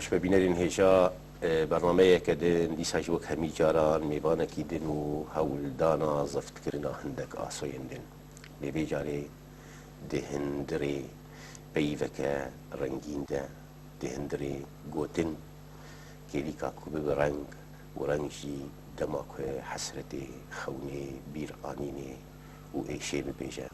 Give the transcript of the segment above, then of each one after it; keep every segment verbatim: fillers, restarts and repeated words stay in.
Ji me bînerên hêja, e, bernameyeke din, dîsa jî wek hemî caran mêvanekî din û hewldana zeftkirina hindek asoyên din. Lê vê carê di hundirê peyiveke rengîn de, di hundirê gotin, kêlîka ku bibe reng û reng jî dema ku hesretê, xewnê, bîr anînê û êşê bibêje.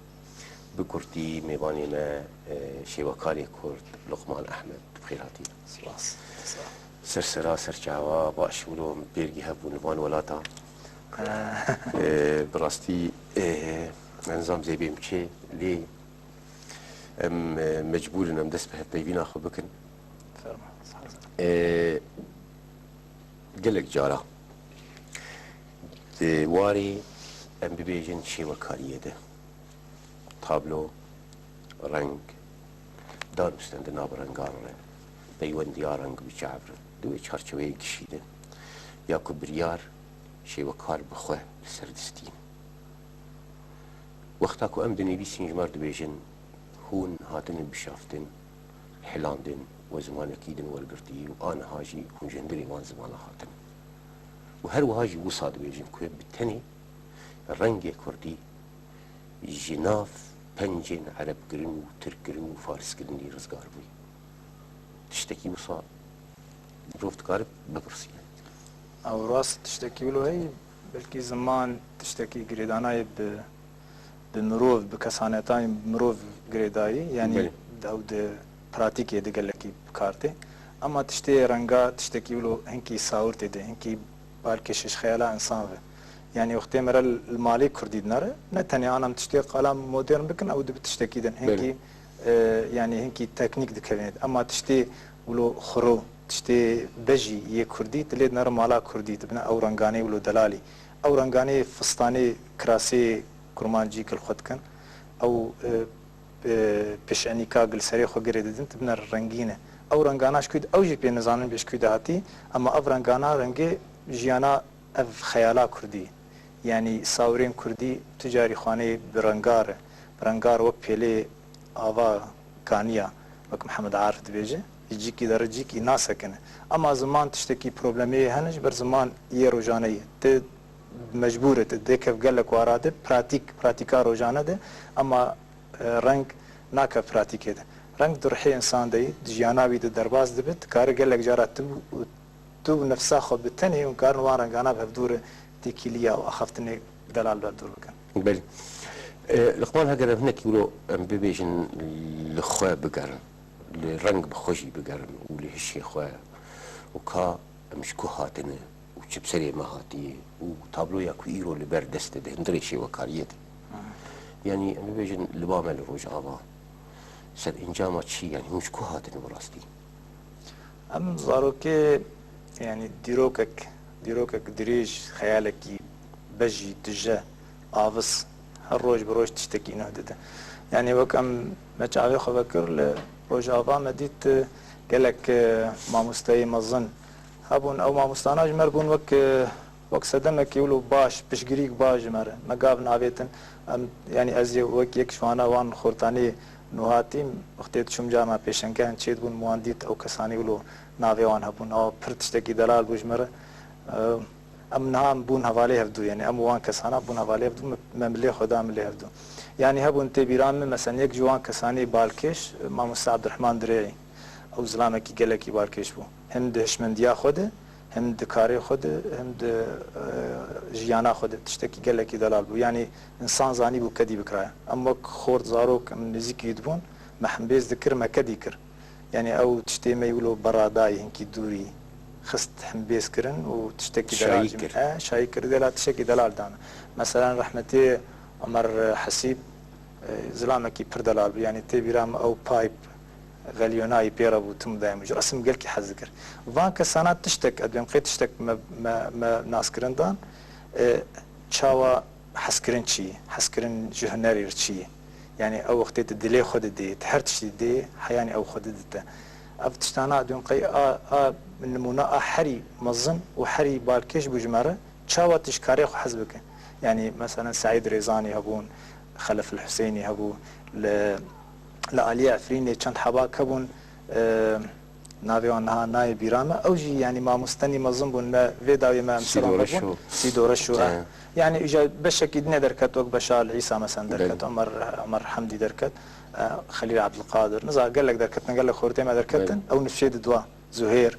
Bi kurtî mêvanê me, e, şêwekarê Kurd Luqman Ehmed, bi xêr hatî. Spas. Sağ ol. Ser sera, ser çava, baş wilo em pêrgî hev bûn li van welata. E, bi rastî, e, ez nizam zêbê em çê, lê em, e, mecbûr in em dest bi hevpeyvîna xwe bikin. Fermo. Sağ ol. E, gelek cara di warê, em bibêjin, şêwekariyê de, tablo, reng, danûstendina bi rengan re, peywendiya reng bi çav re, di wê çarçeweyê gişî de, ya ku biryar, şêwekar bi xwe li ser distîn. Wexta ku em dinivîsîn, ji me re dibêjin, hûn hatine bişaftin, hilandin, we zimanekî din wergirtî û aniha jî hûn ji hundirê wan zimana hatine. Û her wiha jî wisa dibêjin ku bi tenê rengê kurdî ji nav pencên erebkirin û tirkkirin û fariskirinî rizgar bûye. Tiştekî wisa mirov dikare bipirsîne. Ew rast tiştekî wilo heye, belkî ziman tiştekî girêdana ye bi, bi mirov, bi kesanetayên mirov girêdayî, yanî Belê. ew di pratîkê de gelekî bi kar tê. Ema tiştê renga, tiştekî wilo hinkî sawir tê de, hinkî balkêş ji xeyala însan ve. Yanî wextê mere li malê kurdî dinere, ne tenê ana em tiştê qala modern bikin, ew dibe tiştekî din. Belê. Hinkî, e, yanî hinkî teknîk dikevin. Ema tiştê wilo xuro, tiştê bejî yê kurdî, tu lê dinere mala kurdî, tu bine ew renganê wilo delalî. Ew renganê fistanê kirasê kurmancî ku li xwe dikin. Ew, e, e, pêşenîka ku li serê xwe girê didin, tu bine rengîn e. Ew rengana ji ku, ew jî pê nizanin bê ji ku de hatî, ema ev rengana rengê jiyana ev xeyala kurdî. Yanî sawirên kurdî tu carî xwanê bi rengar e. Bi rengar wek pêlê ava kaniya, wek Mihemed Arif dibêje, ji cîkî dere cîkî nasekine. Ema ziman tiştekî problemê hene, ji ber ziman yê rojane ye. Tu mecbûr e, tu dê kev gelek wara de, pratîk, pratîka rojane de, ema, e, reng nakev pratîkê de. Reng di ruhê însan de ye, di jiyana wî de derbas dibe, dikare gelek cara tu û tu û nefsa xwe bi tenê hûn karin wan rengana bi hevdû re têkiliya û axaftinê delal bi hevdûr bikin. Belê. E, Liqman, heger em hinekî wilo em bibêjin, li xwe bigerin, li reng bi xwe jî bigerin û li hişê xwe û ka em ji ku hatine û çi bi serê me hatiye û tabloya ku îro li ber dest de di hundirê şêwekariyê de. Yanî em bibêjin li ba me li Rojava serencama çi, yanî hûn ji ku hatine bi rastî? Em zarokê, yanî dîrokek, dîrokek dirêj, xeyalekî bejî, tije, avis, her roj bi roj tiştekî nû dide. Yanî wek em, me çavê xwe vekir li Rojava, me dît, e, gelek, e, mamosteyê mezin hebûn. Ew mamostana ji me re bûn wek, e, wek sedemekî wilo baş, piştgirîk baş ji me re. Me gav navêtin. Em, yanî ez ê wek yek ji wana wan xortanê nû hatîm, wextê diçûm carna pêşengehên çêdibûn, min wan dît, ew kesanî wilo navê wan hebûn. Ew pir tiştekî delal bû ji me re. Ew, em niha em bûn hevalê hevdû, yanî em û wan kesana bûn hevalê hevdû, me, me milê xwe da milê hevdû. Yanî hebûn tê bîra min, mesela yek ji wan kesanî balkêş, Mamoste Abdurrahman Dirêyî. Ew zilamekî gelekî balkêş bû. Hem di hişmendiya xwe de, hem di karê xwe de, hem di, e, jiyana xwe de tiştekî gelekî delal bû. Yanî însan zanîbû kedî bikiraya. Em wek xort, zarok, em nêzîkî dibûn, me hembêz dikir, me kedî kir. Yanî ew tiştê me wilo beradayî, hinkî dûrî xist, hembêz kirin û tiştekî delal Şayî jî kir. E, şayî kir, dela tiştekî delal dane. Meselen rehmetê Omer Hesîb, e, zilamekî pir delal bû. Yanî tê bîra min ew payp, xeliyonayî pê re bû, tim dayê min ji resim gelkî hez dikir. Van kesana tiştek, ez dibêm qê tiştek me, me, me naskirin dan, e, çawa hezkirin çi ye, hezkirin ji hunerê re çi ye. Yanî ew wextê tu dilê xwe didê, tu her tiştî didê, heyanî ew xwe didite. Ev tiştana dûn qey a, a nimûna a herî mezin û herî balkêş bû ji me re, çawa tu ji karê xwe hez bike. Yanî, meselen, Seîd Rêzanî hebûn, Xelef el Huseynî hebû, li, li aliyê Efrînê çend hebak hebûn, e, Navê wan niha nayê bîra me. Ew jî, yanî, mamostenî mezin bûn me, vê dawiyê me em ser wan Sîdo Reşo. Bûn. Sîdo Reşo, He. eh. Yanî, îja beşekî dinê derket, wek Beşar Îsa, mesen, derket, Belê. Omer, Omer Hemdî derket, eh, Xelîl Abdulkadir. Niza gelek derketin, gelek xortê me derketin. Belê. Ew nifşê di dua, Zuhêr.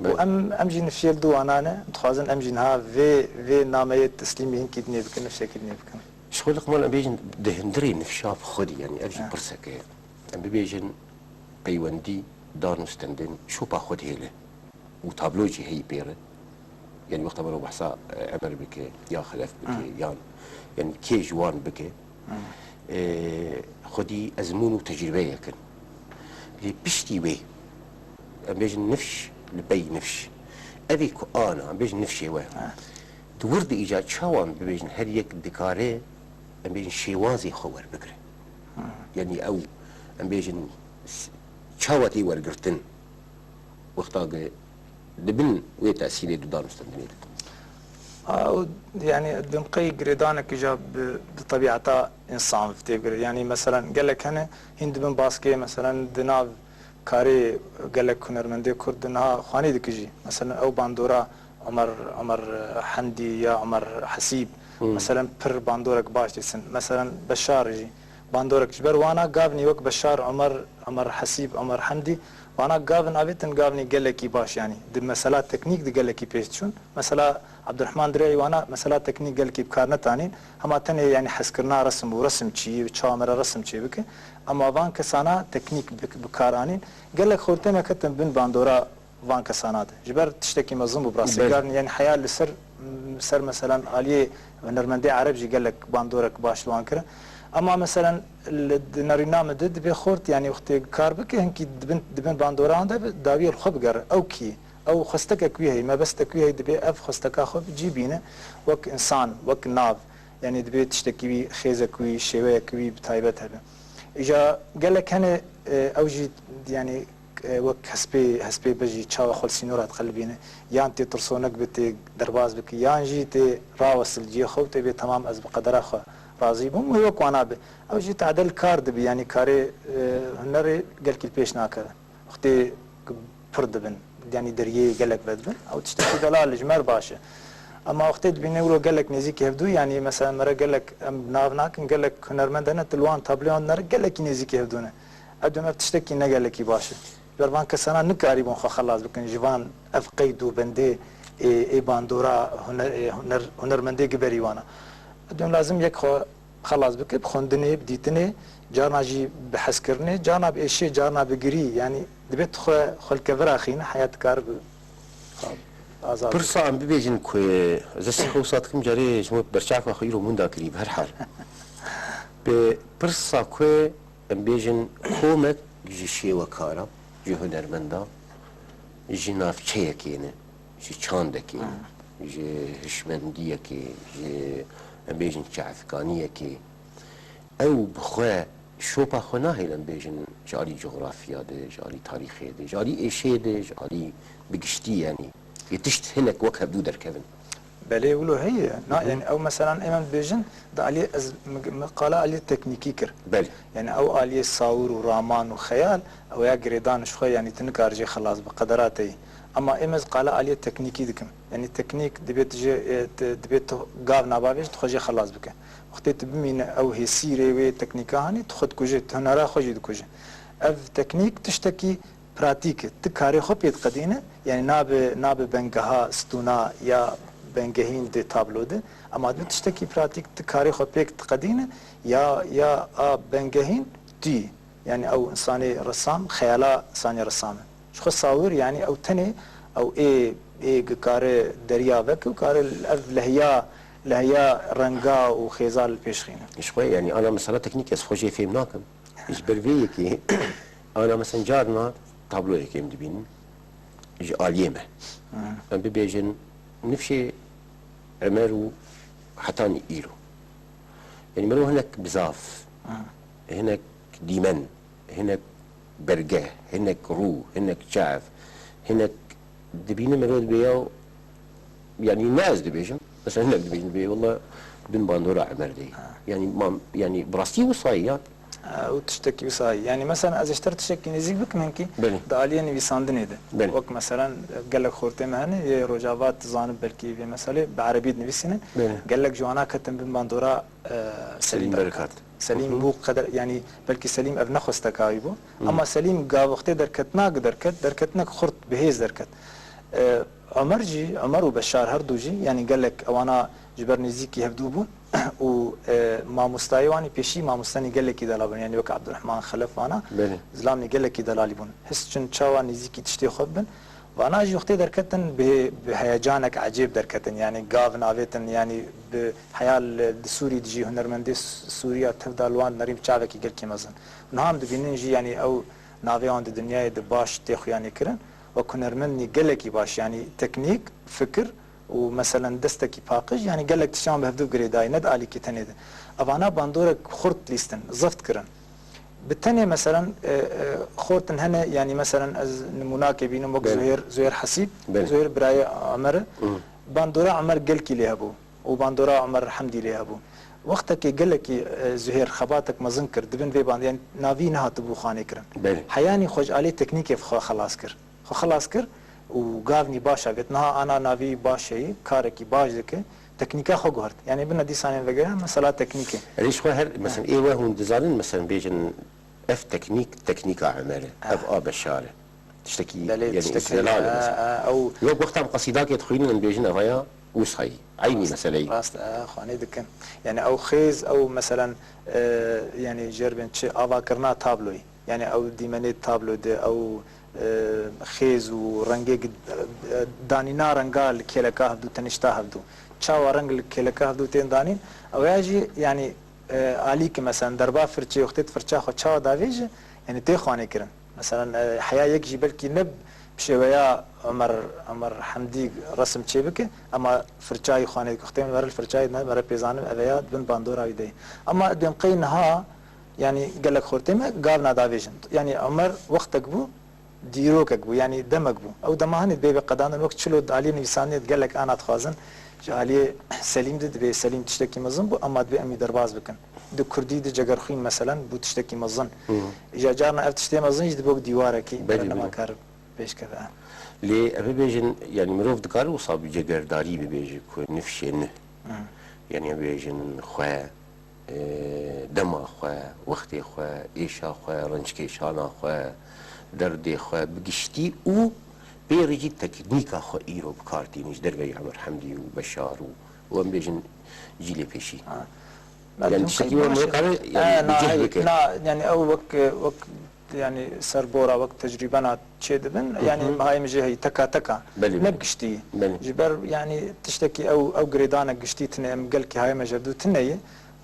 Belê. Û em, em jî nifşê li dû wana ne. Dixwazin em jî niha vê, vê nameyê teslîmî hinkî dinê bikin, nifşekî dinê bikin. Ji xwe Liqman em bêjin di hundirê nifşa bi xwe dî, yanî ev jî Ha. pirsek e. Em bibêjin peywendî danûstendin şopa xwe dihêle û tablo jî heyî pê re. Yanî wexta mero behsa, e, Emer bike, ya Xelef bike, Ha. yan, yanî kê ji wan bike. Ha. E, xwedî ezmûn û tecrûbeyek in. Lê piştî wê, em bêjin nifş li pey nifş. Ev ê ku ana, em bêjin nifşê we. Ha. Di wir de îcar çawa em bibêjin her yek dikare, em bêjin şêwazê xwe werbigire. Ha. Yanî ew, em bêjin s-, çawa tê wergirtin. Wexta ge di bin wê tesîrê di danûstendinê de. A, û, yanî, di qey girêdanekî ja bi, di tebîeta însan tê girê. Yanî, meselen, gelek hene, hîn dibin baskê, meselen, di nav karê gelek hunermendê Kurd di niha xwanî dikijî. Meselen, ew bandora Omer, Omer Hemdî ya Omer Hesîb, Hmm. meselen, pir bandorek baş dîsin. Meselen, Beşar jî bandorek ji ber wana gavnî wek Beşar, Omer, Omer Hesîb, Omer Hemdî, wana gavin avêtin gavnî gelekî baş, yanî di mesela teknîk di gelekî pêş diçûn. Mesela Abdurrahman Direyî wana mesela teknîk gelekî bi kar netanîn, hema tenê, yanî, hezkirina resim û resim çi ye, çawa me re resim çê bike. Ema van kesana teknîk bi, bi kar anîn. Gelek xortê me ketin bin bandora van kesana de. Ji ber tiştekî mezin bû, bi rastî Belê. Gavin, yanî heya li ser, ser, meselen, aliyê hunermendê Ereb jî gelek bandorek baş li wan kirin. Ema, meselen, li, di nerîna min de dibê xort, yanî wextê kar bike, hinkî dibin, dibin bandoran de bi dawiyê li xwe bigere. Ew kî, ew xwestekek wî heye, mebestek wî heye, dibê ev xwesteka xwe bi cî bîne, wek însan, wek nav. Yanî dibê tiştekî wî, xêzek wî, şêweyek wî bi taybet hebe. Îja gelek hene, e, ew jî, yanî, e, wek hespê, hespê bejî çawa xwe li sînora diqelibîne, yan tê tirsonek bi tê derbaz bike, yan jî tê rawestil cihê xwe û tê bê temam ez bi qedera xwe razî bûm û wek wana be. Ew jî tade li kar dibe, yanî karê, e, hunerê gelkî li pêş nakeve. Wextê ku pir dibin, yanî deriyê gelek vedibin, ew tiştekî delal e, ji me re baş e. Ema wextê dibîne wilo gelek nêzîkî hevdû, yanî mesela me re gelek em bi nav nakin, gelek hunermend hene, tu li wan tabloyan dinere gelekî nêzîkî hevdû ne. Ev dem ev tiştekî ne gelekî baş e. Ji ber van kesana nikarîbûn xwe xelas bikin ji van ev qeyd û bendê ê, ê bandora huner, ê huner, hunermendê giberî wana. Ev dem lazim yek xwe xelas bike, bi xwendinê, bi dîtinê, carna jî bi hezkirinê, carna bi êşê, carna bi girî, yanî dibê tu xwe, xwe li kevira xîne, heya dikare bi azad bibe. Pirsa em bibêjin ku ez destê xwe wisa dikim, carê ji bo berçavka xwe îro winda kirî, bi her hal. Bi pirsa ku em bêjin komek ji şêwekara, ji hunermenda, ji navçeyekê ne, ji çandekê ne, Ha. ji hişmendiyekê, ji, em bêjin, çavkaniyekê. Ew bi xwe şopa xwe nahêlin bêjin ji alî cografya de, ji alî tarîxê de, ji alî êşê de, ji alî bi giştî, yanî yê tişt hinek wek hevdû derkevin. Belê, wilo heye. Na, Hı hı. Yanî ew meselan ê me dibêjin, di alî ez, min, min qala alî teknîkî kir. Belê. Yanî ew aliyê sawir û raman û xeyal, ew ya girêdan ji xwe, yanî tu nikar jê xelas bi qedera te yî. Ema ê me ez qala aliyê teknîkî dikim. Yanî teknîk dibê tu jê, e, tu, dibê tu gav nabavêj, tu xwe jê xelas bike. Wextê tu bimîne ew hêsîrê wê teknîka hanî, tu xwe dikuje, tu hunera xwe jî dikuje. Ev teknîk tiştekî pratîk e. Tu karê xwe pê diqedîne, yanî nabe, nabe bengeha stûna ya bengehîn di tablo de, ema tu tiştekî pratîk tu karê xwe pêk diqedîne, ya, ya a bengehîn tu yî. Yanî ew însanê resam, xeyala însanê resam e. Ji xwe sawir, yanî ew tenê, ew ê, ê dikare deriya veke û kare ev lehiya, lehiya renga û xêza li pêş xîne. Ji xwe, yanî ana mesela teknîk ez xwe jê fêm nakim. Ji ber vê yekê, ana mesela carna tabloyekê em dibînin ji aliyê me. Hı. Em bibêjin nifşê Emer û hetanî îro. Yanî mero hinek bizaf, Hı. hinek dîmen, hinek berge, hinek rû, hinek çav, hinek dibîne mero dibê ya, yanî ne ez dibêjim, mesela hinek dibêjin dibê, wela bin bandora Emer de. Ha. Yanî mam, yanî bi rastî wisa ye ya. Ew tiştekî wisa ye. Yanî, mesela, ez ji te re tiştekî nêzîk bikim hinkî, belê, di aliyê nivîsandinê de. Belê. Wek, mesela, gelek xortê me hene, yê Rojava, tu zanî belkî vê meselê bi erebî dinivîsînin. Belê. Gelek ji wana ketin bin bandora, e, Selîm Selîm Berekat. Berekat. Selîm, hı hı, bû qeder, yanî, belkî Selîm ev ne xwestekayî bû. Hı. Ama Selîm gav wextê derketinak derket, derketinek xurt, bi hêz derket. E, Omer jî, Omer û Beşar her du jî, yanî gelek ewana ji ber nêzîkî hevdû bûn û, e, mamostayê wan ê pêşî mamostenî gelekî delal bûn, yanî wek Abdurrahman Xelef vana, belê, zilamnî gelekî delalî bûn. His çin çawa nêzîkî tiştê xwe bibin. Vana jî wextê derketin bi, bi heyecanek ecêb derketin, yanî gav navêtin, yanî bi heya li, di Sûrî dijî hunermendê Sû-, Sûriya tev da li wan nerî bi çavekî gelkî mezin. Niha em dibînin jî, yanî ew navê wan di dinyayê de baş tê xuyanî kirin. Wek hunermendnî gelekî baş, yanî teknîk, fikir û meselen destekî paqij, yanî gelek tiştan bi hevdû girêdayî, ne di alîkî tenê de. Evana bandorek xurt lîstin, zeft kirin. Bi tenê meselen, e, e, xortin hene, yanî meselen ez nimûnakê bînim wek, belê, Zuhêr, Zuhêr Hesîb, belê, Zuhêr birayê Omer e. Hı. Bandora Omer gelkî lê hebû û bandora Omer Hemdî lê hebû. Wextekê gelekî, e, Zuhêr xebatek mezin kir, di bin vê band-, yanî navî nehatibû xanê kirin. Belê. Heyanî xwe ji alê teknîkê xwe xelas kir. Xwe xilas kir û gavnî baş avêt. Niha ana navî baş heyî, karekî baş dike, teknîka xwe guhert. Yanî bine dîsanên vegere, mesela teknîkê. Erê, ji xwe her, mesela, ê we hûn dizanin, mesela, bêjin, ev teknîk, teknîka Emer e, ev a Beşar e. Tiştekî, belê, yanî tiştekî, îstîqlal e, e, mesela. E, ew wek wexta em qesîdakê dixwînin, em bêjin, ev aya wisa yî. Eynî meseleyî. Rast, e, xwanê dikin. Yanî ew xêz, ew, meselen, e, yanî jerbên çi, avakirina tabloyê. Yanî ew dîmenê tablo de, ew, e, xêz û rengê gi-, e, danîna renga li kêleka hevdû, tenişta hevdû. Çawa reng li kêleka hevdû tên danîn? Ew ya jî, yanî, e, alî ki, meselen, derba firçê, wextê tu firça xwe çawa davêjî, yanî tê xwanê kirin. Meselen, e, heya yek jî belkî ne bi şêweya Omer, Omer Hemdî resim çêbike, ema firçayî xwanê dike. Wextê min were li firçayê ne, mere pê zanim, ev ya di bin bandora wî de ye. Ema dibên qey niha, yanî gelek xortê me gavna davêjin. Yanî Omer wextek bû, dîrokek bû, yanî demek bû. Ew dema hinî dibê bê qedandin, wek çilo di aliyê nivîsandinê de gelek ana dixwazin, ji aliyê Selîm de dibê Selîm tiştekî mezin bû, ema dibê em wî derbas bikin. Di kurdî de Cegerxwîn meselen bû tiştekî mezin. Hı. Îja carna ev tiştê mezin jî dibe wek dîwarekî, belê, bernema, belê, kar pêşkeve. Lê ev bibêjin, yanî mirov dikare wisa bi cegerdarî bibêje ku nifşê nû. Hı. Yanî em bibêjin xwe, e, dema xwe, wextê xwe, êşa xwe, rencikêşana xwe, derdê xwe bi giştî û pê re jî teknîka xwe îro bi kar tînin ji derveyî Emer Hemdî û Beşar û, û em bêjin cîlê pêşî. Ha. Yanî tiştekî wê mirov kare, yanî, e, bi cih bike. Na, yanî ew wek, wek, yanî serbora wek tecrûbena çêdibin, hı hı, yanî mihayê min jê heyî teka teka, belê, ne bi giştî. Belê. Ji ber, yanî tiştekî ew, ew girêdanek giştî tune, em gelkî hayê me ji hevdû tune ye.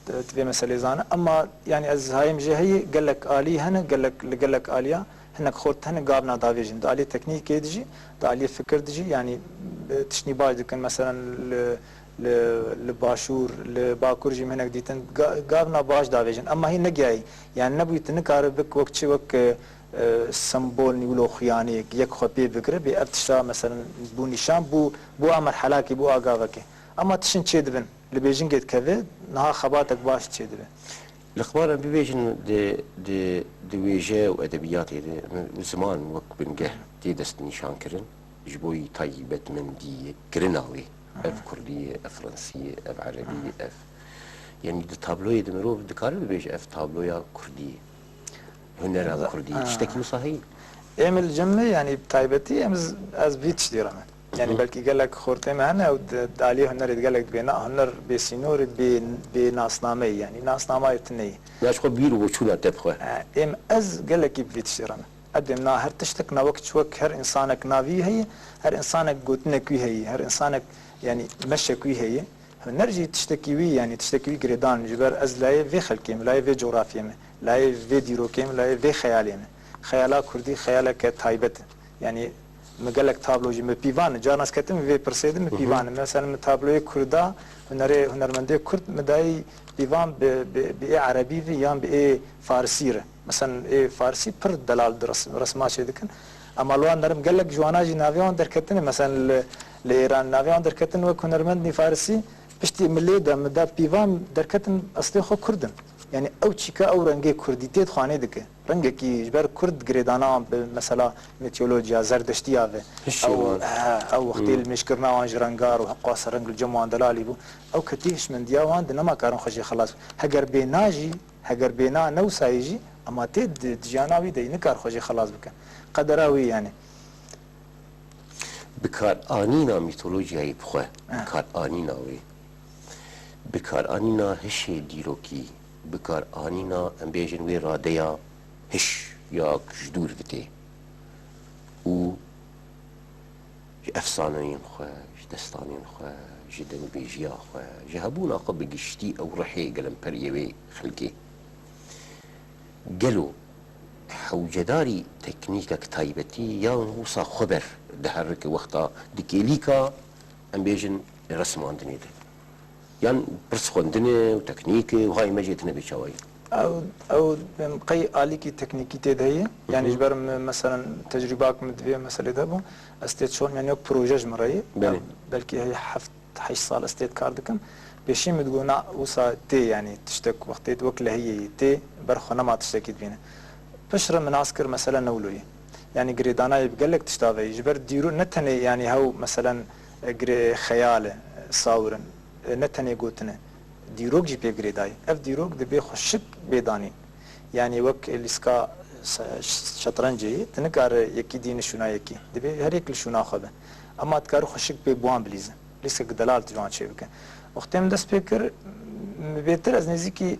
Di, tu vê meselê zane. Ema, yanî ez hayê min jê heye, gelek alî hene, gelek, li gelek aliya hinek xort hene gavna davêjin. Di alî teknîkê de jî, di alî fikir de jî, yanî, e, tiştî baş dikin. Meselen li, li, li başûr, li bakur jî min hinek dîtin ga-, gavna baş davêjin. Ema hîn negihayî. Yanî nebûyî tu nikare bik wek çi, wek, e, e, sembol nîwlo xuyaniyek, yek xwe pê bigire, bê ev tişta, meselen, bû nîşan, bû, bû a merhelakê, bû a gavekê. Ema tiştin çêdibin. Li bêjingê dikeve, niha xebatek baş çêdibe. Li xwe re bibêjin, di, di, di wêje û edebiyatê de, û ziman wek bingeh tê destnîşankirin, ji bo yî taybetmendiyê kirina wê. Ev kurdî ye, ev fransî ye, ev erebî ye, ev. Yanî di tabloyê de mirov dikare bibêje, ev tabloya kurdî ye. Hunera kurdî, tiştekî wisa heye? Êm li cem me, yanî bi taybetî em z-, ez vî tiştî re me. Yanî belkî gelek xortê me hene, ew di, di aliyê hunerê de gelek dibê. Na, huner bê sînorê, bê, bê nasnameyê, yanî nasnamayê tune ye. Ya ji xwe bîr û boçûna te bi xwe. E, êm ez gelekî bi vî tiştî re me. Ez dibêm na her tiştek na wek çi wek her însanek navî wî heye, her însanek gotinek wî heye, her însanek, yanî meşek wî heye. Huner jî tiştekî wî, yanî tiştekî wî girêdan, ji ber ez layê vê xelkê me, layê vê cografyê me, layê vê dîrokê me, layê vê xeyalê me. Xeyala kurdî xeyaleke taybet e. Yanî min gelek tablo jî min pîvan e. Carna ez ketim vê pirsê de min pîvan e. Mesela min tabloyê kurda, hunerê, hunermendê kurd min dayî pîvan bi, bi, bi ê erebî ve yan bi ê farisî re. Mesela ê farisî pir delal di res-, resma çê dikin. Ema li wan derim gelek ji wana jî navê wan derketine. Mesela li, li Îran navê wan derketin wek hunermendnî farisî. Piştî min lê de, min da pîvan derketin, eslê xwe kurd in. Yani ew çîka ew rengê kurdî tê dixwanê dike. Rengekî ji ber kurd girêdana wan bi mesela meteorolojiya zerdeştiya ve. Hişê Ew, wan. he, ew wextê Hmm. li mêşkirina wan ji rengar û heqasa reng li cem wan delalî bû. Ew ketî hişmendiya wan di nema karin xwe jê xelas bike. Heger bêna jî, heger bêna newsayî jî, ema tê di, di jiyana wî de yî nikar xwe jê xelas bike. Qedera wî yani. Bikaranîna mîtolojiyayê bi xwe, Eh. bikaranîna wê, bikaranîna hişê dîrokî, bikaranîna, em bêjin, wê radeya hiş ya ji dûr vitê û ji efsaneyên xwe, ji destanên xwe, ji dengbêjiya xwe, ji hebûna xwe bi giştî ew rihê gelemperiyê wê xelkê. Gelo hewcedarî teknîkek taybetî yan wisa xweber diherike wexta di kêlîka, em bêjin, resmandinê de? Yan pirs xwendinê û teknîkê û hay me jê tine bê çawayî? Ew, ew, em, qey alîkî teknîkî tê de heye? Yani Hı hı. ji ber min, meselen, tecrûbak min di vê meselê de bû. Ez tê çon, yani yok proje ji min re ye. Belê. Ev belkî heye heft heşt sal ez tê kar dikim. Pêşî min digot, na, wisa tê, yani tiştek wextê wek lehiyê yê tê, ber xwe nema tiştekî dibîne. Piştre min nas kir, mesele ne wilo ye. Yani girêdanayê bi gelek tişta ve ye. Ji ber dîro ne tenê, yani hew, meselen, e, girê xeyal e, sawir in, e, ne tenê gotine. Dîrok jî pê girêdayî. Ev dîrok dibê xweşik bê danîn. Yani wek lîska se-, şetrencê yê, tu nikare yekî dî nişûna yekî. Dibê her yek li şûna xwe be. Ema dikare xweşik bê bi wan bilîze. Lîskek delal tu ji wan çêbike. Wextê min dest pê kir, m-, bêtir ez nêzîkî,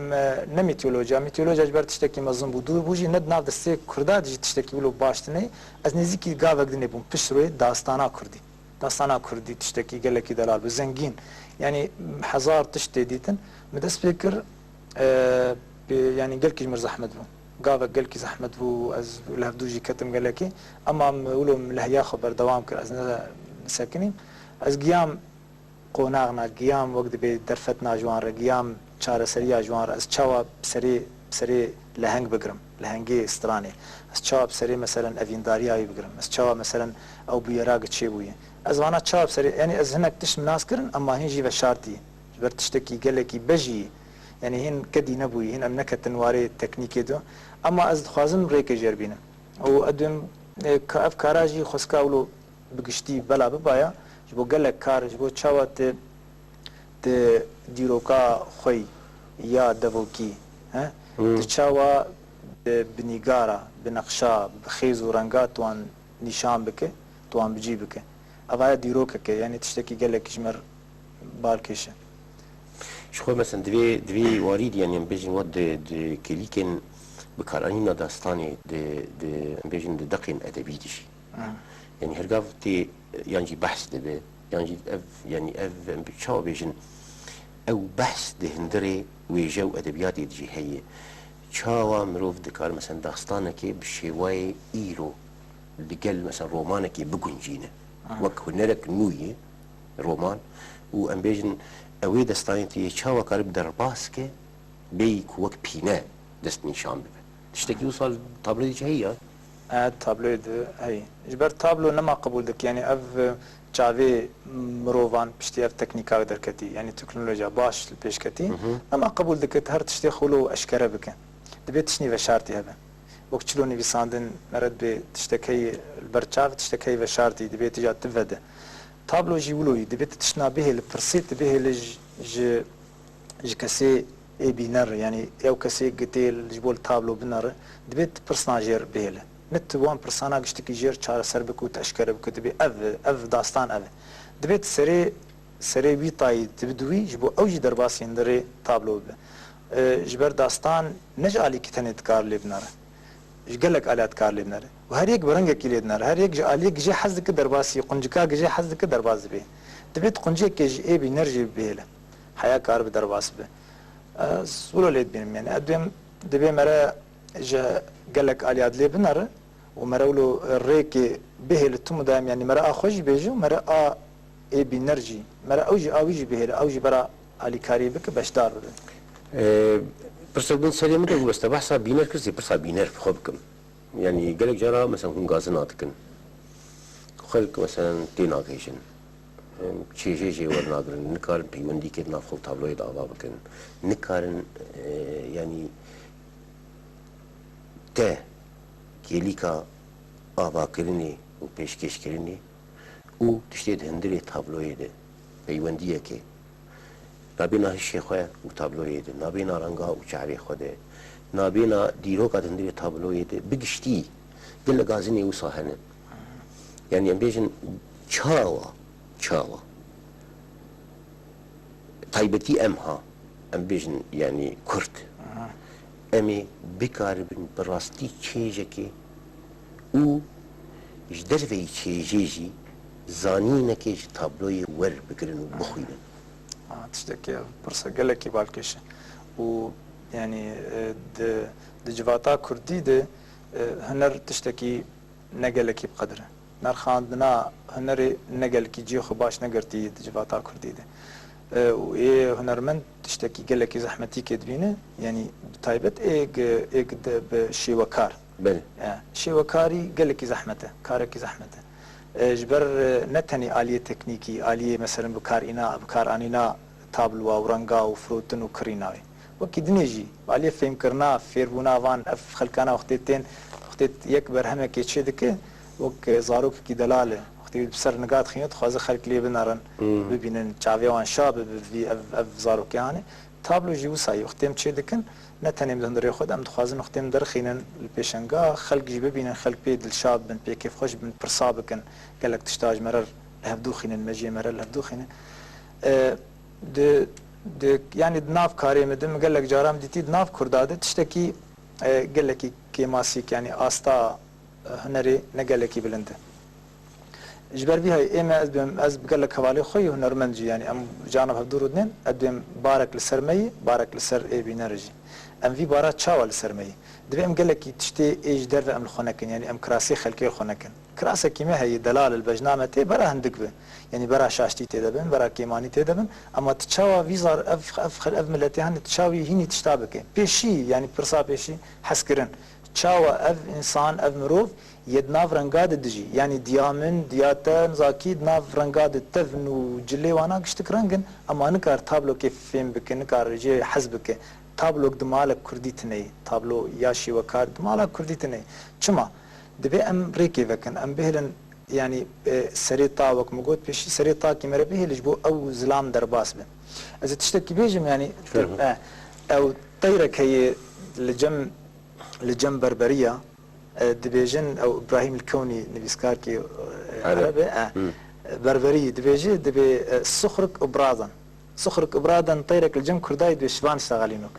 m-, ne mîtolojiya. Mîtolojiya ji ber tiştekî mezin bû, dûr bû jî, ne di nav destê Kurda de jî tiştekî wilo baş tune ye. Ez nêzîkî gavek din bûm pişt rûyê dastana Kurdî. Dastana Kurdî tiştekî gelekî delal bû, zengîn. Yanî hezar tişt tê dîtin. Min dest pê kir, e, pê, yanî gelkî ji mir zehmet bû. Gavek gelkî zehmet bû, ez li hevdû jî ketim gelekî. Ema min wilo min lehiya xwe berdewam kir, ez ne sekinîm. Ez giyam qonaxna, giyam wek dibê derfetina ji wan re, giyam çareseriya ji wan re. Ez çawa bi serê, bi serê leheng bigirim, lehengê stranê? Ez çawa bi serê, meselen, evîndariya wî bigirim? Ez çawa, meselen, ew bûyera gi çêbûye? Ez vana çawa bi serê, yanî ez hinek tişt min nas kirin, ema hîn jî veşartî. Ji ber tiştekî gelekî bejî ye. Yanî hîn kedî nebûye, hîn em neketin warê teknîkê de. Ema ez dixwazim rêkê jêr bînim. Û ez dibêm, e, ka-, ev kara jî xwestka wilo bi giştî bela bibaya, ji bo gelek kar, ji bo çawa tu, tu dîroka xwe ya devokî, he? Hmm. Tu çawa bi, bi nîgara, bi nexşa, bi xêz û renga tu wan nîşan bike, tu wan bi cî bike. Ev aya dîrokek e, yanî tiştekî gelek ji me re balkêş e. Ji xwe, mesela, di vê, di vê warî de, yanî, em bêjin, we di, di kêlîkên bikaranîna dastanê, di, di, em bêjin, di deqên edebî de jî. Aha. Yanî her gav tê, yan jî behs dibe, yan jî ev, yanî ev, em çawa bêjin, ew behs di hundirê wêje û edebiyatê de jî heye. Çawa mirov dikare, mesela, dastanekê bi şêwayê îro li gel, mesela, romanekê biguncîne? Aha. Wek hunerek nû ye roman û, em bêjin, ew ê destanê tê yê çawa karibe derbas ke, bêyî ku wek pîne destnîşan bibe? Tiştekî wisa li tabloyê de jî heye ya? E, tabloyê de heye. Ji ber tablo nema qebûl dike, yanî ev, e, çavê mirovan piştî ev teknîka derketî, yanî teknolojiya baş li pêş ketî, Hı hı. nema qebûl dike tu her tiştê xwe wilo eşkere bike. Dibê tiştî veşartî hebe. Wek çilo nivîsandin, mere dibê tiştekê li ber çav, tiştekê veşartî, dibê tu ja tu vede. Tablo jî wilo yî, dibê tu tiştna bihêle, pirsê tu bihêle ji, ji, ji kesê ê bîner re, yanî ew kesê gitê ji bo li tablo binere, dibê tu pirsna jêr bihêle. Ne tu wan pirsana giştikî jêr çareser bike û tu eşkere bike, dibê ev, ev dastan ev e. Dibê tu serê, serê wî tayî tu bidûyî, ji bo ew jî derbasî hundirê tablo bibe. E, ji ber dastan ne ji alîkî tenê dikare lê binere. Ji gelek aliya dikare lê binere. Û her yek bi rengekî lê dinere. Her yek ji aliyek jê hez dike derbasî, quncika jê hez dike derbas dibe. Dibê tu qunciyekê ji ê bîner jî bihêle. Heya karibe derbas bibe. Ez wilo lê dibînim, yanî ez dibêm, dibê mere ji gelek aliya dilê binere û mere wilo rêkê bihêle tim û dayem, yanî mere a xwe jî bêje û mere a ê bîner jî, mere ew jî a wî jî bihêle, ew jî bera alîkariyê bike, beşdar bibe. Ee, pirsek din serê min de bû, ez te behsa bîner kir, ez ê pirsa bîner bi xwe bikim. Yanî gelek cara, mesela, hûn gazina dikin. Xelk, mesela, tê nagihêjin. çêjê jê wernagirin, nikarin peywendîkê di nav xwe û tabloyê de ava bikin, nikarin, e, yanî te kêlîka avakirinê û pêşkêşkirinê û tiştê di hundirê tabloyê de peywendiyekê nabêna hişê xwe û tabloyê de, nabêna renga û çavê xwe de, nabêna dîroka di hundirê tabloyê de, bi giştî gelek gazinê wisa hene. Yanî em bêjin çawa, çawa. Taybetî em ha, em bêjin, yanî Kurd. Aha. Em ê bikaribin bi rastî çêjekê û ji derveyî çêjê jî zanînekê ji tabloyê werbigirin û bixwînin. Ha, tiştekî ev pirsa gelekî balkêş e. Û, yanî, e, di, di civata kurdî de, e, huner tiştekî ne gelekî bi qedir e. Nerxandina hunerê ne gelekî cihê xwe baş negirtî di civata kurdî de. E, û ê hunermend tiştekî gelekî zehmetîkê dibîne, yanî bi taybet ê gi-, ê gi-, de bi şêwekar. Belê. E, şêwekarî gelekî zehmet e, karekî zehmet e. E, ji ber, e, ne tenê aliyê teknîkî, aliyê, meselen, bikar îna, bikaranîna tabloa û renga û firotin û kirîna wê. Wekî dinê jî, aliyê fêmkirina, fêrbûna van, ev xelkana wextê tên, wextê yek berhemekê çê dike, wek zarokekî delal e. Wextê wî bi ser niga dixîne, dixwaze xelk lê binerin, Hmm. bibînin, çavê wan şa bibe, bi vî ev, ev zarokê hanê. Tablo jî wisa ye. Wextê em çê dikin, ne tenê em di hundirê xwe de, em dixwazin wextê em derxînin li pêşenga, xelk jî bibînin, xelk pê dilşa bibin, pê kêfxweş bibin, pirsa bikin, gelek tişta ji me re li hev dûxînin, me jî ê me re li hev dûxînin. E, Di, di, yanî di nav karê min de min gelek caran dîtî, di nav Kurda de tiştekî, e, gelekî kêmasîk, yanî asta, e, hunerê ne gelekî bilind e. Ji ber vî hayê ê me, ez dibêm, ez bi gelek hevalê xwe yî hunermend jî, yanî em carna bi hev dû rûdinên, ez dibêm barek li ser me yî, barek li ser ê bîner jî. Em vî bara çawa li ser me yî? Divê em gelekî tiştê ê ji derve em li xwe nekin, yanî em kirasê xelkê li xwe nekin. Kirasekî me heye, delal li bejna me tê, bera hindik be. Yanî bera şaştî tê de bin, bera kêmanî tê de bin. Ema tu çawa vî zar-, ev, ev, ev miletê hene, tu çawî hînî tişta bike? Pêşî, yanî pirsa pêşî, hezkirin. Çawa ev însan, ev mirov yê di nav renga de dijî? Yanî diya min, diya te, nizakî di nav renga de tevn û cilê wana giştik reng in, ema nikar tablokê fêm bike, nikar jê hez bike. Tablok di malek kurdî tune ye. Tablo ya şîwekar di mala kurdî tune ye. Çima? Divê em rêkê vekin, em bihêlin, yanî, e, serê ta, wek min got pêşî, serê takî me re bihêle ji bo ew zilam derbas be. Ez ê tiştekî bêjim, yanî, Hı hı. e, ew teyrek heye li cem, li cem Berberiya, e, dibêjin, ew Îbrahîm Likewnî nivîskarkî, e, Ereb. Ereb e, e, Hı. Berberî dibêje, dibê, e, suxrik ibradan. Suxrik ibradan teyrek li cem Kurdayî dibê şivan ştaxalînok.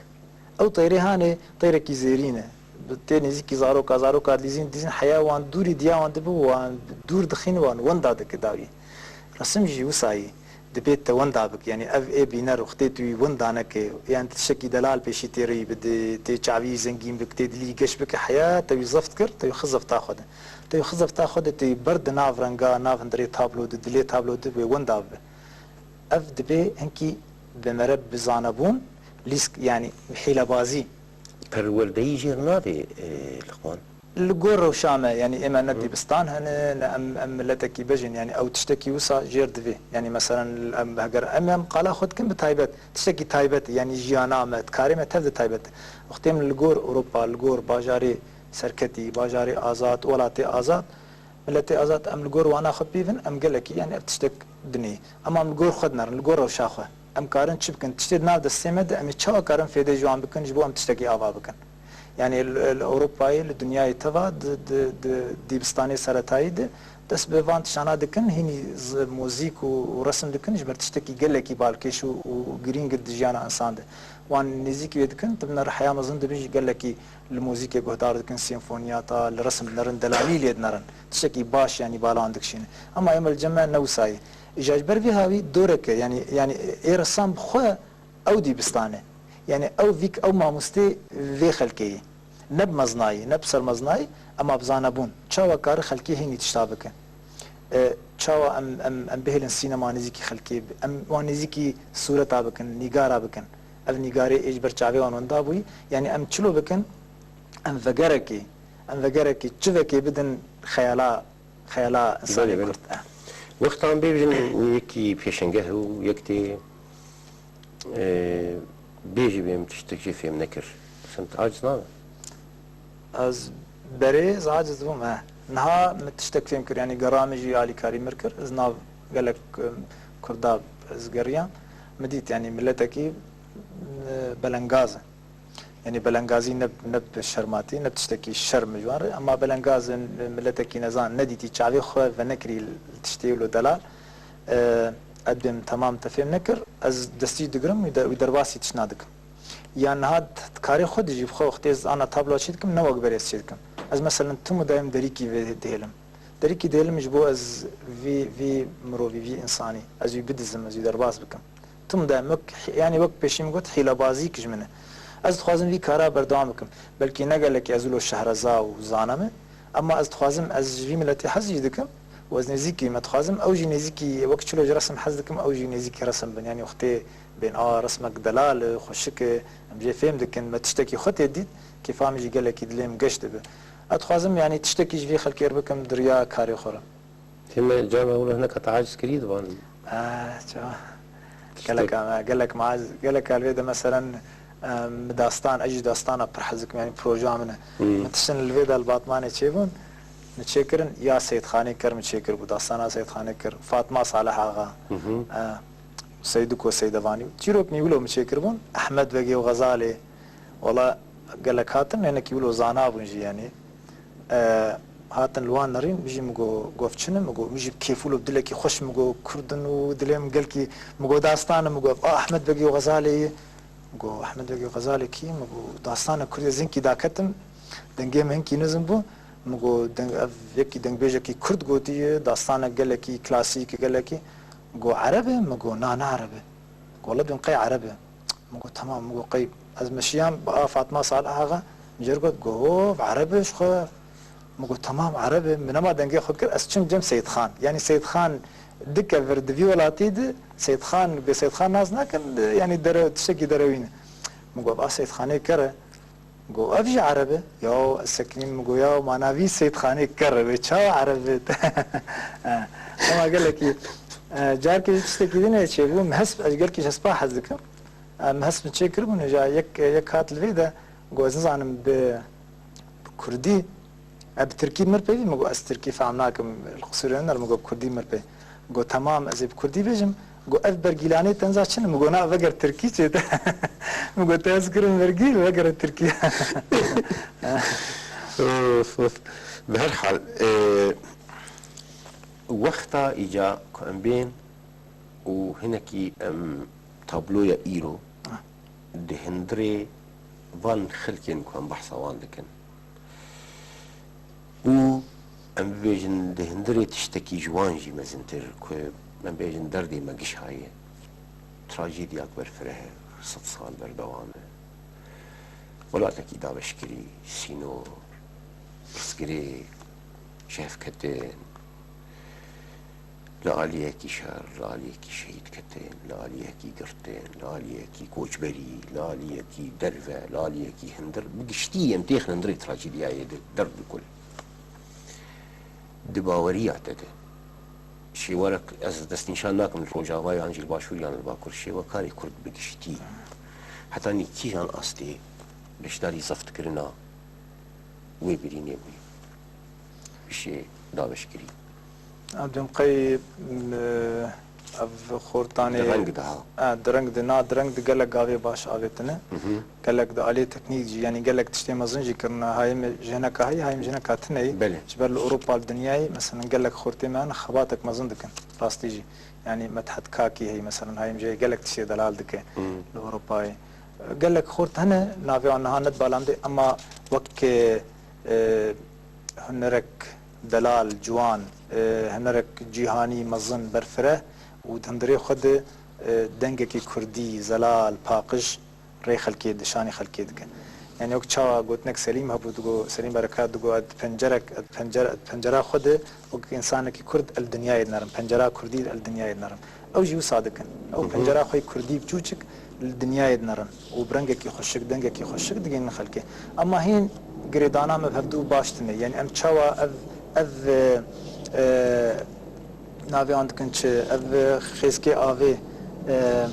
Ew teyrê hanê, teyrekî zêrîn e. Bi tê nêzîkî zaroka, zaroka dilîzîn, dilîzîn heya wan dûrî diya wan dibe û wan dûr dixîn wan wenda dike dawî. Resim jî wisa yî. Dibê te wenda bik, yanî ev ê bîner wextê tu wî wenda neke, yan tiştekî delal pêşî tê rêyî bide, tê çavî zengîn bik, tê dilî geş bike, heya te wî zeft kir, te wî xist zefta xwe de. Te wî xist zefta xwe de, te wî ber di nav renga, nav hundirê tablo de, dilê tablo de wê wenda bibe. Ev dibê hinkî bi mere bi zanebûn, lîsk, yanî hîlebazî. Perwerdeyî jêr navê, e, Liqman? Li gor rewşa me, yanî ê me ne Hı. dîbistan hene, ne em, em miletekî bej in, yanî ew tiştekî wisa jêr divê. Yanî meselen em, heger em, em qala xwe dikin bi taybet, tiştekî taybet, yanî jiyana me, karê me tev de taybet e. Wextê em li gor Ewropa, li gor bajarê serketî, bajarê azad, welatê azad, Miletê azad, em li gor wana xwe pîvin, em gelekî, yanî ev tiştek dinê. Ema em li gor xwe dinerin, li gor rewşa xwe. Em karin çi bikin? Tiştê di nav destê me de, em ê çawa karin fêdê ji wan bikin, ji bo em tiştekî ava bikin? Yanî li, li Ewropayê, li dinyayê teva di, di, di dîbistanê seretayî de dest bi van tiştana dikin, hînî z-, muzîk û, û resim dikin, ji ber tiştekî gelekî balkêş û, û girîng di jiyana însan de. Wan nêzîkî wê dikin, tu bi ner heya mezin dibî jî gelekî li muzîkê guhdar dikin, senfoniyata, li resim dinerin, delalî lê dinerin. Tiştekî baş, yanî bala wan dikişîne. Ema ême li cem me ne wisa ye. Îja ji ber vî hawî doreke, yanî, yanî ê resam bi xwe ew dîbistan e. Yanî ew vîk, ew mamostê vê xelkê ye. Ne bi mezinayî, ne bi sermezinayî, ema bi zanebûn. Çawa kare xelkê hînî tişta bike? E, çawa em, em, em bihêlin sînema nêzîkî xelkê, em wan nêzîkî sûreta bikin, nîgara bikin? Ev nîgarê ê ji ber çavê wan wenda bûyî. Yanî em çilo bikin, em vegerekê, em vegerekê, çivekê bidin xeyala, xeyala însanê Belê, belê. Kurd. E. Wextan bêjin yekî pêşengeh û yek tê, e, bêjî bê min tiştek jî fêm nekir. Sen aciz nabe? Ez berê ez aciz bûm, he. Niha min tiştek fêm kir, yanî gera min jî alîkarî mir kir. Ez nav gelek, em, Kurda ez geriyam. Min dît, yanî miletekî, e, belengaz e. Yanî belengazî ne, ne bi şermatî, ne bi tiştekî şerm ji wan re, ema belengaz in, miletekî nezan, nedîtî, çavê xwe venekirî li tiştê wilo delal. E, ez bêm temam te fêm nekir, ez destî digirim, wî de-, wî derbasî tiştna dikim. Ya niha d-, di karê xwe de jî bi xwe wextê ez ana tabloa çê dikim, ne wek berê ez çê dikim. Ez meselen tim û daim derîkî vê dihêlim. Derîkî dihêlim ji bo ez vî, vî mirovî, vî însanî, ez wî bidizim, ez wî derbas bikim. Tim daim wek, yanî wek pêşî min got, hîlebazîk ji min e. Ez dixwazim vî kara berdewam bikim. Belkî ne gelekî ez wilo şehreza û zana me, ema ez dixwazim, ez ji vî miletê hez jî dikim û ez nêzîkî me, dixwazim ew jî nêzîkî wek çilo ji resim hez dikim, ew jî nêzîkî resim bin. Yanî wextê bên a resmek delal e, xweşik e, em jê fêm dikin, me tiştekî xwe tê dît, kêfa min jî gelekî dilê min geş dibe. Ez dixwazim, yanî tiştekî ji vî xelkê re bikim di riya karê xwe re. Tê me carna wilo hineka te aciz kirî diban. Ah, ça. Tiştek. Gelek me, gelek me aciz, gelek li vê de meselen, em, min dastan, ez jî dastana pir hez dikim, yanî projeya min e. Hmm. Min tiştin li vê de li Batmanê çêbûn, min çêkirin, ya Seyîdxanê Ker min çêkiribû, dastana Seyîdxanê Ker, Fatma Salih Axa, Hı hı. e, Seydiko Seydevanî. Çîroknî wilo min çêkiribûn, Ehmed Begê û Xezalê. Wela gelek hatin, hinekî wilo zana bûn jî, yanî. E, hatin li wan nerîn, min jî min got, gof çi ne, min got, min jî bi kêf wilo bi dilekî xweş, min got, Kurd in û dilê min gelkî, min got, dastan e, min got, a Ehmed Begî û Xezalê ye. Min got, Ehmed Begî û Xezalê kî ye? Min got, dastan e, Kurd e, ez hinkî daketim, dengê min hinkî nizm bû. Min got, deng-, ev yekî dengbêjekî Kurd gotiye, dastanek gelekî klasîk, gelekî. Min got, Ereb e? Min got, na, ne Ereb e. Min got, wele dûn qey Ereb e. Min got, temam, min got, qey ez meşiyam, a Fatma Salih Axa, min jê re got, got, Ereb e ji xwe. Min got, temam, Ereb e. Min nema dengê xwe kir, ez çim cem Seyîdxan. Yanî Seyîdxan dikevir di vî welatî de, Seyîdxan, bê Seyîdxan nas nakin, yanî dere-, tiştekî derewî ne. Min got, a Seyîdxanê Ker e. Got, ev jî Ereb e? Ya, ez sekinîm, min got, ya, mana vî Seyîdxanê Ker e, wê çawa Ereb e? Ema gelekî, e, carkê jî tiştekî din e çêbû, min hesp, ez gelkî ji hespa hez dikim. E, min hesp min çêkiribûn, ja yek, yek hat li vê de, got, ez nizanim bi, bi kurdî, e, bi tirkî mir pê bî, min got, ez tirkî fehm nakim, li qisûrê min, min got, bi kurdî mir pê. Got, temam, ez ê bi kurdî bêjim. Got, ev bergîlanê tenza çi ne? Min got, na, veger tirkî çêt. Min got, te ez kirim bergîl, veger tirkî. Of, of. Bi her hal, e, wexta îca ku em bên û hinekî em tabloya îro di hundirê van xelkên ku em behsa wan dikin, û em bibêjin di hundirê tiştekî ji wan jî mezintir, ku em bêjin derdê me giş haye, trajediyak berfireh e, sed sal berdewam e. Welatekî dabeşkirî, sînor, pirsgirêk, ji hev ketin, li aliyekî şer, li aliyekî şehîd ketin, li aliyekî girtin, li aliyekî koçberî, li aliyekî derve, li aliyekî hundir, bi giştî em têxin hundirê trajediyayê de, derv bi kul. Di baweriya te de, şêwerek ez destnîşan nakim li Rojava yan jî li Başûr yan li Bakur, şêwekarê Kurd bi giştî, hetanî kîjan astê beşdarî zeft kirina wê birînê bûye, pişê dabeşkirî. Em dibin qey, m, ev xortanê Di reng de ha. E, di reng de, na, di reng de gelek gavê baş avêtine. Hı hı. Gelek di aliyê teknîk jî, yanî gelek tiştê mezin jî kirine. Hayê me ji hineka heye, hayê me ji hineka tune ye. Belê. Ji ber li Ewropa, li dinyayê, meselen gelek xortê me hene xebatek mezin dikin. Rastî jî. Yanî Medhet Kakî heye, meselen, hayê me jê gelek tiştê delal dike Hı. li Ewropayê. Gelek xort hene, navê wan niha ne di bala min de, ema wek, e, hunerek delal, ciwan, e, hunerek cîhanî, mezin, berfireh û di hundirê xwe de, e, dengekî kurdî, zelal, paqij rê xelkê, di şanê xelkê dike. Yanî wek çawa gotinek Selîm hebû, digo, Selîm Berekat digo, ez di pencerek, ez di pencere, ez di pencera xwe de wek însanekî kurd el dinyayê dinerim, pencera kurdî el dinyayê dinerim. Ew jî wisa dikin. Ew Hı hı. pencera xwe yê kurdî biçûçik li dinyayê dinerin û bi rengekî xweşik, dengekî xweşik digihînin xelkê. Ema hîn girêdana me bi hevdû baş tune. Yanî em çawa ev, ev, e, e, Navê wan dikin çi? Ev, e, xêzkê avê, e,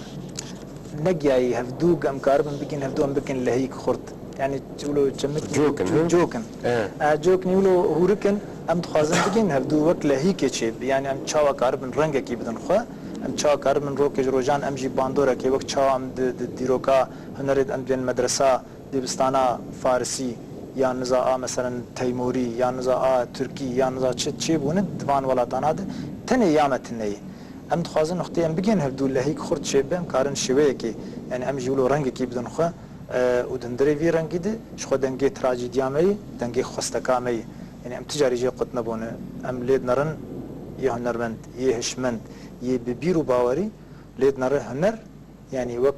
negiyayî hevdû, em karibin bigihîn hevdû, em bikin lehîk xurt. Yanî wilo çemik Cok in, cok, he? Cok in. E. E, cok in, wilo hûrik in, em dixwazin bigihîn hevdû wek lehîkê çêbi. Yanî em çawa karibin rengekî bidin xwe, em çawa karibin rokê ji rojan em jî bandorekê wek çawa em di, di dîroka hunerê de em dibên medresa, dibistana farisî, yan niza a meselen teymûrî, yan niza a tirkî, yan niza çi çêbûne di van welatana de tenê ya me tune ye. Em dixwazin nuqteyê em bigihên hevdû lehîk xurt çêbibe, em karin şêweyekê, yanî em jî wilo rengekî bidin xwe, e, û di hundirê vî rengî de ji xwe dengê trajîdiya me yê, dengê xwesteka me yê. Yanî em ti carî jê qut nebûne. Em lê dinerin yê hunermend, yê hişmend, yê bi bîr û bawerî lê dinere huner, Yanî wek,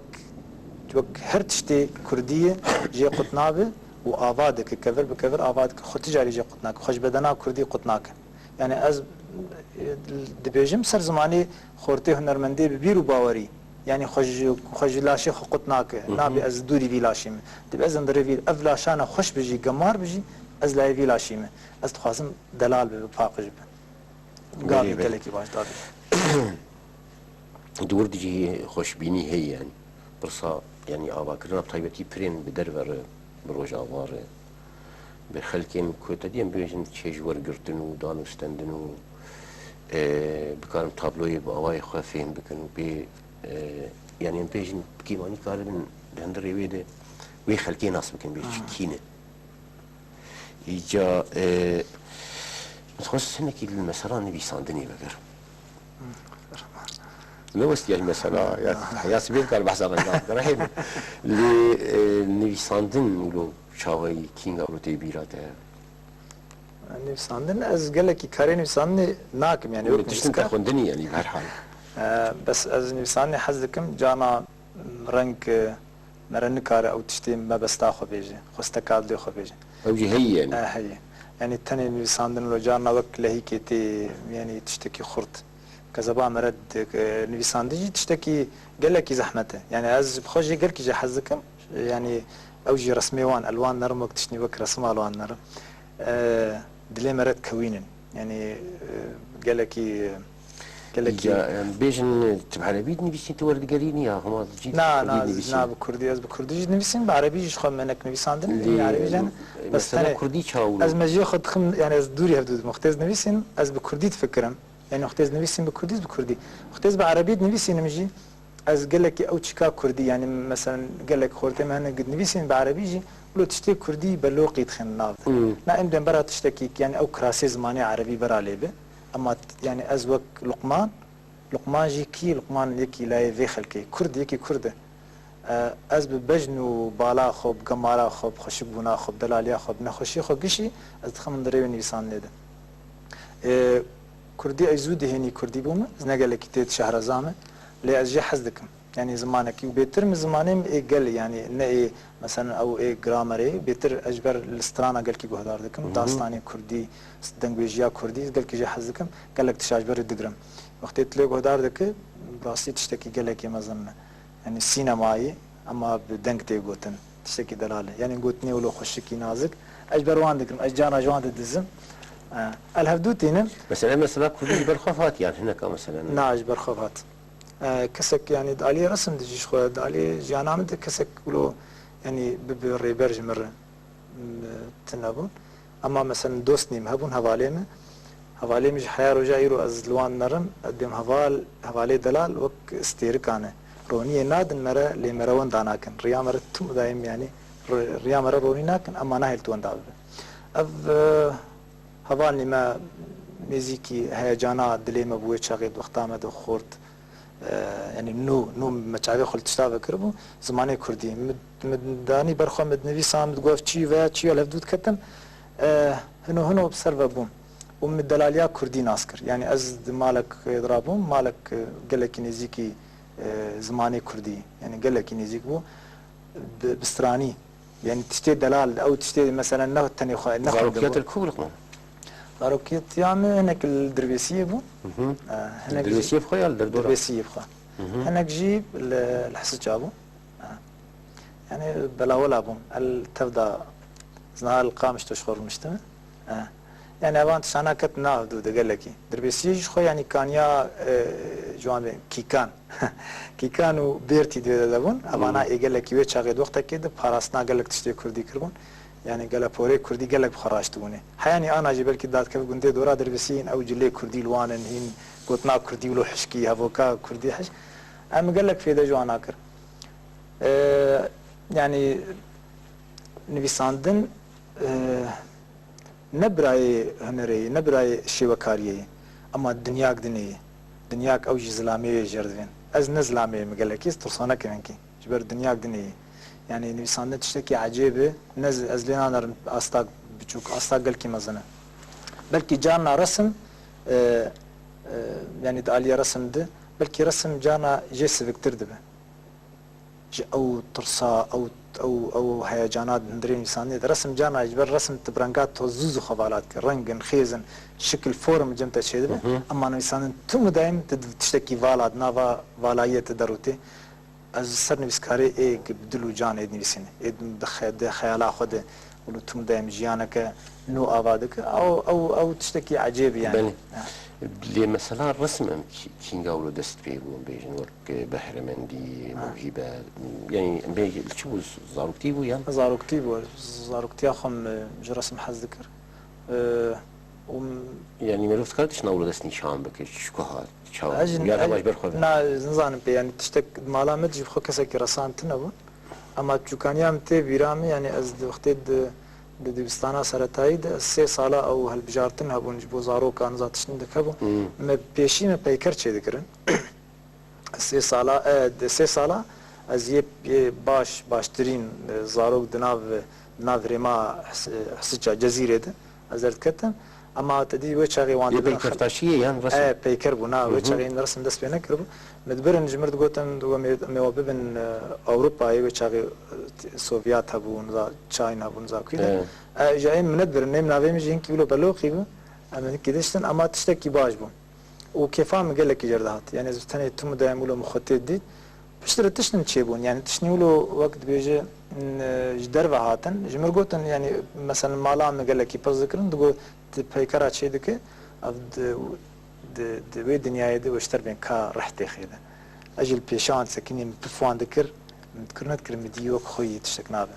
wek her tiştê kurdî ye, jê qut nabe û ava dike, kevir bi kevir ava dike, xwe ti carî jê qut nake, xwe ji bedena kurdî qut nake. Yanî ez, e, dibêjim ser zimanê xortê hunermendê bi bîr û bawerî. Yanî xwe ji, xwe ji laşê xwe qut nake. Hı hı. Nabe ez dûrî vî laşê me. Dibe ez hundirê vî, ev laşa ne xweş bijî, gemar bijî, ez layê vî laşê me. Ez dixwazim delal bibe, paqij bibe. Gavê Belê, belê. Gelekî baş, gavê. Di wir de jî xweşbînî heye, yanî pirsa, yanî avakirina bi taybetî pirên bi derve re, bi rojava re, bi xelkên ku te dî em bibêjin çêj wergirtin û dan û stendin û, e, bikarin tabloyê bi awayê xwe fêm bikin û pê, e, yanî em bêjin bi kêmanî karibin di hundirê wê de wê xelkê nas bikin, bê çi, hmm, kî ne. Îca, e, dixwest hinekî li mesela nivîsandinê vegerim. Hmm. Ne westiya ji mesela, ya, ya sibê dikar behsa renga bikare hêne. Lê, e, nivîsandin wilo çawayî kînga wilo tê bîra te? Nivîsandin, ez gelekî karê nivîsandinê nakim, yanî wek tiştin te nivîskar xwendinî, yanî, bi her hal. E, bes ez nivîsandinê hez dikim, carna reng, e, mere nikare ew tiştê mebesta xwe bêje, xwesteka dilê xwe bêje. Ew jî heye, yanî. E, heye. Yanî tenê nivîsandin lo carna wek lehîkê tê, yanî tiştekî xurt. Kezeba mere di, e, nivîsandin jî tiştekî gelekî zehmet e. Yanî ez bi xwe jî gelkî jê hez dikim. Yanî ew jî resmê wan, elwan nerim wek tiştî wek resim elwan nerim. E, dilê mere dikewînin. Yanî, e, gelekî, gelekî Îca, em bêjin, tu bi erebî dinivîsî, tu werdigerînî ya hema cî Na, kurdî na, dinivîsî? Na, bi kurdî, ez bi kurdî jî dinivîsîm, bi erebî jî ji xwe minek nivîsandin, Lê, yanî erebî jî ne. Bes mesela tenê kurdî çawa wilo? Ez mejiyê xwe dixim, yanî ez dûrî hevdû dim. Wextê ez dinivîsîm, ez bi kurdî difikirim. Yanî wextê ez dinivîsîm bi kurdî, ez bi kurdî. Wextê ez bi erebî dinivîsînim jî, ez gelekî ew çîka kurdî, yanî meselen gelek xortê me hene dinivîsîn bi erebî jî, wilo tiştê kurdî beloqî dixin nav de. Hmm. Na em dên bera tiştekî, yanî ew kirasê zimanê erebî bera lê bi. Ema t-, yanî ez wek Luqman, Luqman jî kî? Luqman yekî layê vê xelkê. Kurd yekî kurd e. E, ez bi bejn û bala xwe, bi gemara xwe, bi xweşikbûna xwe, bi delaliya xwe, bi nexweşiyê xwe gişî, ez dixim hundirê wê nivîsandinê de. E, kurdî, ez zû dihênî kurdî bûme, ez ne gelekî tê di şehreza me, lê ez jê hez dikim. Yanî zimanekî û bêtir min zimanê min ê gel, yanî ne ê, meselen, ew ê gramerê, bêtir ez ji ber li strana gelkî guhdar dikim, Hı hı. dastanê kurdî, dengwêjiya kurdî, ez gelkî jê hez dikim, gelek tişt ji ber wê digirim. Wextê tu lê guhdar dike, bi rastî tiştekî gelekî mezin e. Yanî sînemayî, ema bi deng tê gotin. Tiştekî delal e. Yanî gotinê wilo xweşikî nazik. Ez ji ber wan digirim. Ez carna ji wan didizim. E, el hevdû tînim. Mesela, mesela kurdî ji ber xwe hat yan hineka mesela? Na, ji ber xwe hat. E, kesek, yanî di aliyê resim de jî ji xwe, di aliyê jiyana min de kesek wilo, yanî bibe rêber ji min re. m-, tune bûn. Ema meselen dostnî min hebûn, hevalê min. Hevalê min ji heya roja îro ez li wan nerim, ez dêm heval, hevalê delal wek stêrika ne. Roniyê nadin mere, lê mere wenda nakin. Riya mere tim dayim, yanî ri-, riya mere ronî nakin, ema nahêl tu wenda bibe. Ev, e, hevalnî me nêzîkî heyecana dilê me bû wê çaxê di wexta me de xort. E, yanî nû, nû me çavê xwe li tişta vekiribû, zimanê kurdî. Min, min danî ber xwe, min dinivîsa, min digot çi veya çi ya li hevdû diketin, e, hino hino bi ser ve bûm. Û min delaliya kurdî nas kir. Yanî ez di malek, e, de rabûm, malek, e, gelekî nêzîkî, e, zimanê kurdî. Yanî gelekî nêzîk bû. Bi, bi stranî. Yanî tiştê delal, ew tiştê mesela ne tenê xwe, ne xwe Zarokiyet bû. Li ku bû Luqman? Zarokiyetiya min hinek li Dirbêsiyê bû. Hı hı. E, hinek Dirbêsiyê jî bi xwe ya li derdora? Dirbêsiyê bi xwe. Hı hı. Hinek jî li, li Hisica bû. E, yanî belawela bûm. El tev da zina el Qamişlo ji xwe rûniştime. E, Yani evan tiştana ket nav dû de gelekî. Dirbêsiyê jî xwe yani kaniya, e, ji wan bê kîkan. Kîkan û bêrtî divê de debûn. Evana Hmm. ê gelekî wê çaxê di wextekê de parastina gelek tiştê kurdî kiribûn. Yani geleporê kurdî gelek bi xwe raştibûnê. Heyanî ana jî belkî dadkev gundê dora dirbêsiyê hîn ew cilê kurdî li wan in, hîn gotina kurdî wilo hişkî, hevoka kurdî hişk. Em gelek fêde ji wan nakir. E, yani nivîsandin, e, ne birayê hunerê ye, ne birayê şêwekariyê ye. Ema dinyak dinê ye. Dinyak ew jî zilamê wê jêr divên. Ez ne zilamê me gelekî, ez tirsonek im hinkî. Ji ber dinyak dinê ye. Yani nivîsandin tiştekî ecêb e. Ne z-, ez lê nanerim asta biçûk, asta gelkî mezin e. Belkî carna resim, e, e, yani di aliyê resim de, belkî resim carna jê siviktir dibe. Ji ew tirsa, ew, ew, ew heyecana di hundirê nivîsandinê de. Resim carna ji ber resim tu bi renga tu zû zû xwe vala dikî. Reng in, xêz in, şikil, form cem te çêdibe. Hı hı. Ema nivîsandin tu midayim tu di tiştekî vala, di nava valayiyê tu derûtê. Ez li ser nivîskarê ê bi dil û can ê dinivîsîne. Ê di xe-, di xeyala xwe de û li tim de em jiyaneke nû ava dike. Ew, ew, ew tiştekî ecêb e yani. Belê. Ha. Lê mesela resim em kî-, kînga wilo dest pê bû, em bêjin wek, e, behremendî, Ha. mewhîbe, yani em bê li çi bû, zaroktî bû yan? Zaroktî bû. Zaroktiya xwe em, e, ji resim hez dikir. E, û m- Yani merov dikare tiştna wilo dest nîşan bike, çi ku hat, çawa? Ez jî, Ya ez, rewaj ber xwe be. Na, ez nizanim pê, yani tiştek di mala me de jî bi xwe kesekî resan tune bûn. Ema çûkaniya min tê bîra min, yani ez di wextê di, di dibistana seretayî de ez sê sala ew hilbijartin hebûn ji bo zarokan, za tiştin dike bû. Hmm. Me pêşî me peyker çêdikirin. Sê sala, e, di sê sala ez yê, yê baş, baştirîn, e, zarok di nav, di nav rêma His-, Hisiça Cezîrê de ez derdiketim. Ema te dî wê çaxê wan Yê dibirin peykertaşiyê yan resim? E, peyker bû, na, Hı wê hı. çaxê resim dest pê nekiribû. Min dibirin ji mir digotin, digo, em ê, em ê we bibin, e, Ewropayê, wê çaxê, e, Sovyat hebû, niza, Çayna bû, niza kuyde. E. E, ji ê min nedibirin, nêm navê min jî hinkî wilo beloqî bû. Em hinkî diştin, ema tiştekî baş bû. Û kêfa min gelekî jêr dihat. Yani ez tenê tim dayim wilo min xwe tê dît. Piştre tiştin çêbûn. Yani tiştî wilo wek dibêje, n-, ji derve hatin. Ji mir gotin, yani meselen mala min gelekî pirs dikirin, digot, tu peykera çê dike, ev di, di, di wê dinyayê de weşter bên ka rih tê xêde. Ez jî li pêşa wan disekinî, min pif wan dikir, min dikir nedikir, min dî wek xwe yî tiştek nabe.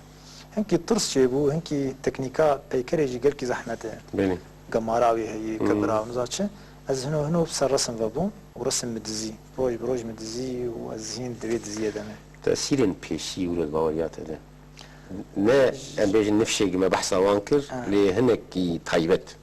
Hinkî tirs çêbû, hinkî teknîka peykerê jî gelkî zehmet e. Belê. Gemara wî heye, Hmm. kebira û niza çi. Ez hino hino bi ser resim vebûm û resim min dizî. Roj bi roj min dizî û ez hîn di vê diziyê de me. Tesîrên pêşî wilo di baweriya te de? Ne, em bêjin nifşek me behsa wan kir, Ha. lê hinekî taybet.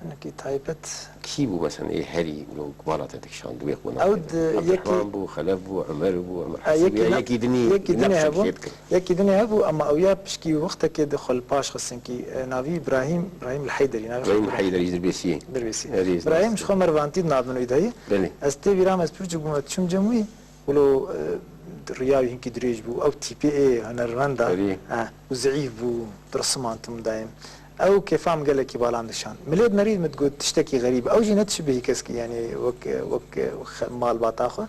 Hinekî taybet. Kî bû mesela ê herî wilo bala te dikişand, wê qûna Ew te? di Abdurrahman yekî bû, Xelef bû, Ömer bû, Ömer E, Hesî bû, yekî ya ne-, yekî dinî yekî dinê nefşek hebû. jê dikir. Yekî dinê hebû, ema ew ya pişkî wextekê di xwe li paş xistin kî, e, navî Îbrahîm, Îbrahîm li Heyderî, navê xwe Îbrahîm Heyderî ji Dirbêsiyê. Dirbêsî. Erê, ez Îbrahîm nas ji xwe mervantî di nav min wî de heye. Belê. Ez tê bîra min, ez pirçik bûm, ez çûm cem wî. Wilo, e, riya wî hinkî dirêj bû. Ew tîpê ê hunermenda, Erê. e, û zeîf bû, di resiman tim dayim. Ew kêfa min gelekî balan dişan. Milê dimerî min digot tiştekî xerîb. Ew jî ne tişbihî keskî, yani wek, wek, wek malbata xwe.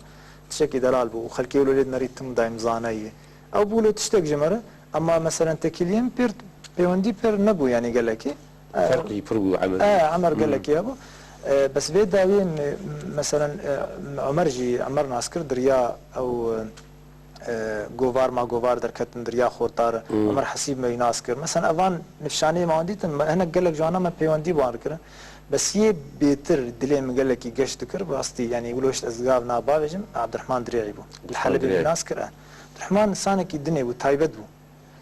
Tiştekî delal bû. Û xelkê wilo lê dimerî tim dayim zanayî. Ew bû wilo tiştek ji me re. Ema meselen tekîliyên pêr, pêwendî pêr nebû, yani gelekî. E, Ferqî pir bû, emer. E, emer Hmm. gelekî hebû. E, bes vê dawiyê me-, meselen, e, Omer jî, Omer nas kir, di riya ew, e, govar ma govar derketin, di riya Xortar, Hmm. Omer Hesîb me wî nas kir. Meselen, evan nifşaneyê me wan dîtin, me, hinek gelek ji wana me peywendî bi wan re kirin. Bes yê bêtir dilê min gelekî geş dikir, bi rastî, yani wilo hişt ez gav na bavêjim, Abdurrahman Dirê'î bû. Li Abdurrahman Helebê Dirê'î. min nas kir, e. Abdurrahman insanekî dinê bû, taybet bû.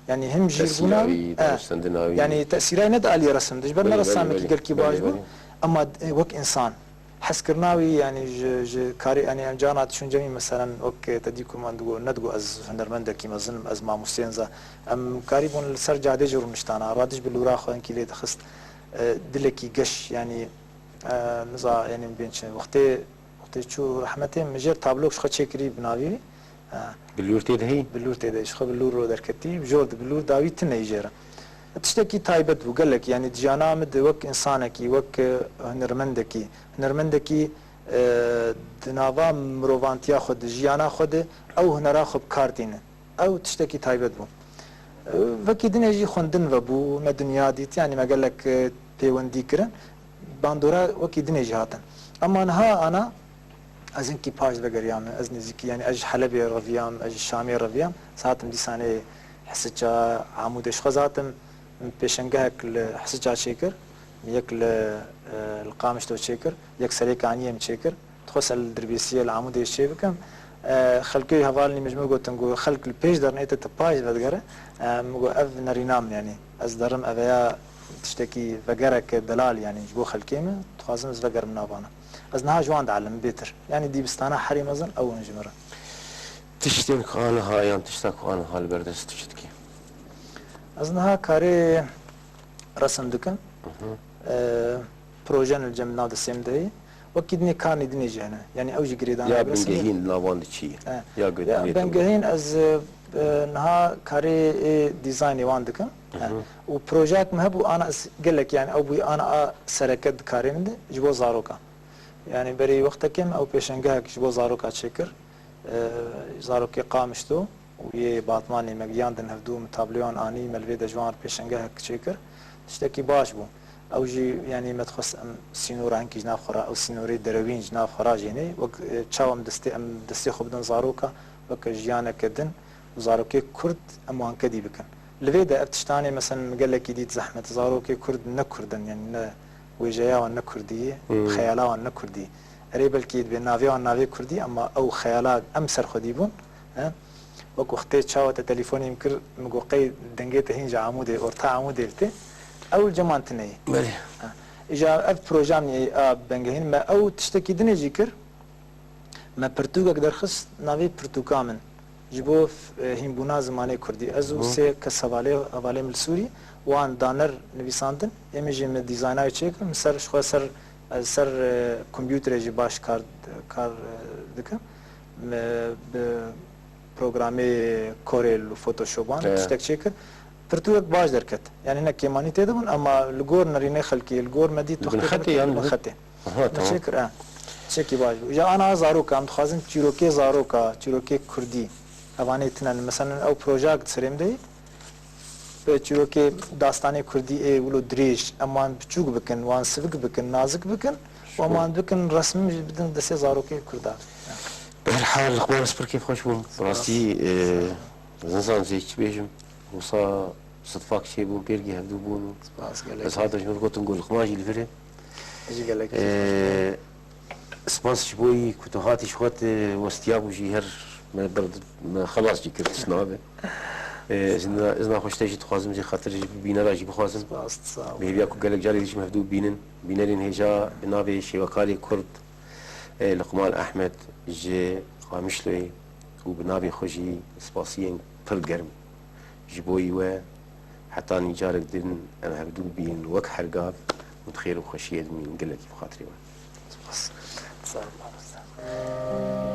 Yani him jîrbûna Tesîra wî, wî, e, danûstendina wî. Yani tesîra wî ne di aliyê resim de, ji ber ne Belê, belê, ressamekî belê. gelkî Belê, baş bû, belê. ema, e, wek insan. Hezkirina wî, yani ji, ji karî, yani em carna diçûn cemî, meselen, wek, e, te dî ku man digo, nedigo ez hunermendekî mezin im, ez mamosteyên za. Em karîbûn li ser cadê jî rûniştana, radiş bi lûra xwe hinkî lê dixist. E, dilekî geş, yani, e, niza, yani bên çi, wextê, wextê çû rehmetê, min jêr tablok ji xwe çêkirî bi navî wî. Ha. Bilûr tê de heyî? Bilûr tê de. Ji xwe bilûr ro derketî, jor di bilûr dawî tune yî jê re. Tiştekî taybet bû, gelek, yanî di jiyana min de wek însanekî, wek, e, hunermendekî, hunermendekî, e, di nava mirovantiya xwe de, jiyana xwe de ew hunera xwe bi kar tîne. Ew tiştekî taybet bû. E, wekî dinê jî xwendin vebû, me dinya dît, yanî me gelek, e, pêwendî kirin. Bandora wekî dinê jî hatin. Ema niha ana ez hinkî paş vegeriyame, ez nêzîkî, yanî ez ji Helebê reviyam, ez ji Şamê reviyam, ez hatim dîsanê Hisica, Amûdê, ji xwe zatim pêşengehek li Hisica çêkir, yek li, e, li Qamişlo çêkir, yek Serêkaniyê min çêkir. Dixwest li Dirbêsiyê, li Amûdê çê bikim. E, xelkê hevalnî min ji min gotin ku xelk li pêş derin, ê te tu paş vedigere. E, min got, ev nerîna min, yanî ez derim, ev ya tiştekî vegereke delal, yanî ji bo xelkê min, dixwazim ez vegerim navana. Ez niha ji wan dielim bêtir. Yanî dîbistana herî mezin ew in ji min re. Tiştên ku aniha yan tişta ku aniha li ber dest tu çi dikî? Ez niha karê resim dikim. Hı hı. E, projen li cem nav destê min de heye. Wekî dinê karnê dinê jî hene. Yanî ew jî girêdana Ya bi resimê. bingehîn li nav wan de çi ye? He. Ya Ya bingehîn ez, e, niha karê ê dîzaynê wan dikim. Hı He. hı. Û projeyek min hebû, ana ez gelek, yanî ew bûye ana a sereke di karê min de ji bo zarokan. Yanî berî wextekê min ew pêşengehek ji bo zaroka çêkir. E, zarokê Qamişlo û yê Batmanê me giyandin hevdû, min tabloyan anî, me li vê de ji wan re pêşengehek çêkir. Tiştekî baş bû. Ew jî, yanî me dixwest em sînora hinkî ji nav xwe re, ew sînorê derewîn ji nav xwe re jênê, wek, e, çawa em destê, em destê xwe bidin zaroka, weke jiyaneke din û zarokê Kurd em wan kedî bikin. Li vê de ev tiştanê, meselen, min gelekî dît zehmet. Zarokê Kurd ne Kurd in, yanî ne wêjeya wan ne Kurdî ye, Hmm. xeyala wan ne Kurdî ye. Erê, belkî dibê navê wan navê Kurdî, ema ew xeyala em ser xwedî bûn, he? Wek wextê çawa te telîfonê min kir, min got, qey dengê te hîn ji Amûdê, orta Amûdê tê. Ew li cem wan tune ye. Belê. Ha. Îja ev proja min ê a bengehîn me ew tiştekî dinê jî kir. Me pirtûkek derxist, navê pirtûka min ji bo, e, hînbûna zimanê kurdî. Ez û Hı. sê kes hevalê, hevalê min li Sûrî, wan daner nivîsandin. Ê min jî min dîzayna wê çêkir. Min ser, ji xwe ser, ez ser, e, kompûterê jî baş kar, kar, e, dikim. Me bi programê Corel û Photoshopan He. tiştek çêkir. Pirtûkek baş derket. Yanî ne kêmanî tê de bûn, ema li gor nerînê xelkê, li gor me dît Li bin wextê xetê xelkê yan li bin li xetê. Aha, Me tamam. çêkir, e. Çekî baş bû. Îja ana zaroka, em dixwazin çîrokê zaroka, çîrokê kurdî, evanê tine ne. Meselen ew projeyek di serê min de ye. Bi çîrokê dastanê kurdî ê wilo dirêj, em wan biçûk bikin, wan sivik bikin, nazik bikin, û em wan bikin resmî jî bidin destê zarokê kurda. Bi her hal, Luqman, ez pir kêfxweş bûm. Bi rastî, e, ez nizanim zê çi bêjim. Wisa Sidfak çêbûn, pêrgî hevdû bûn. Spas gelek. Ez hatim ji min gotin ku Luqman jî li vir e. Jî gelek. Ee, spas ji bo yî ku tu hatî ji xwe te westiyabû jî her me bir, me xelas jî kir, tişt nabe. Ee, ez na, ez naxweş te jî dixwazim jî xatir jî bînera jî bixwazim. Spas, sağ ol. Bi hêviya ku gelek carê dî jî me hevdû bînin. Bînerên hêja bi navê şêwekarê Kurd, e, Luqman Ehmed ji Qamişloyê û bi navê xwe jî spasiyên pir germ. Ji bo yî we, heta nî carek din em hevdû bibînin wek her gav û di xêr û xweşiyê de bimînin. Gelekî bi xatirê we. Spas. Sağ ol, mamoste.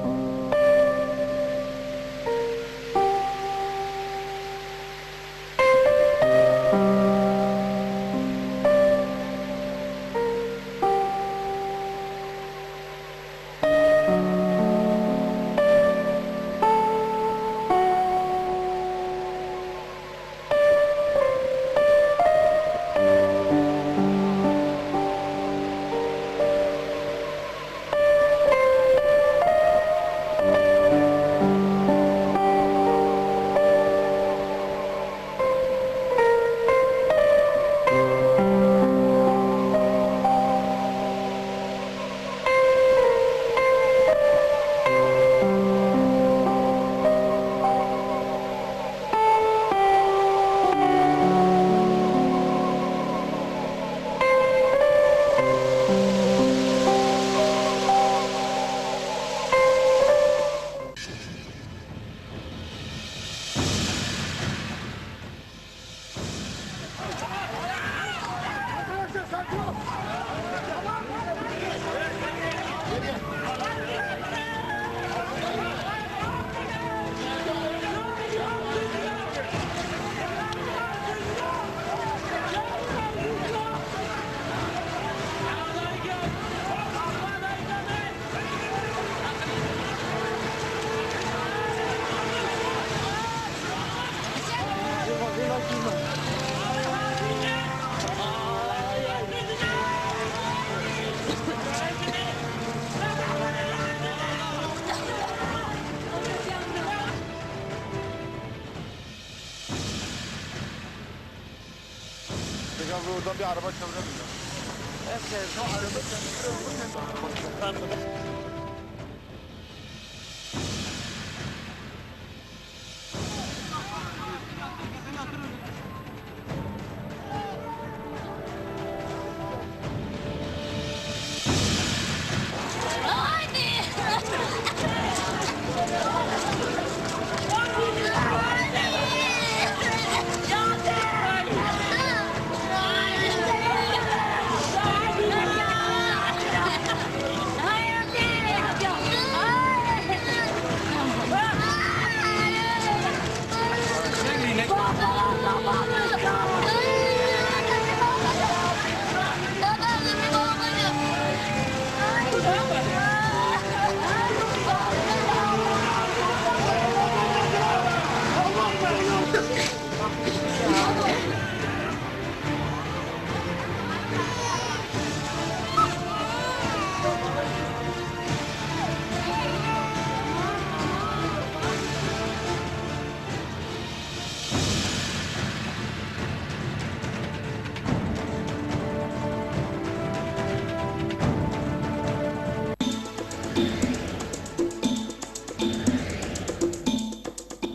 Abi oradan bir araba çevirelim ya.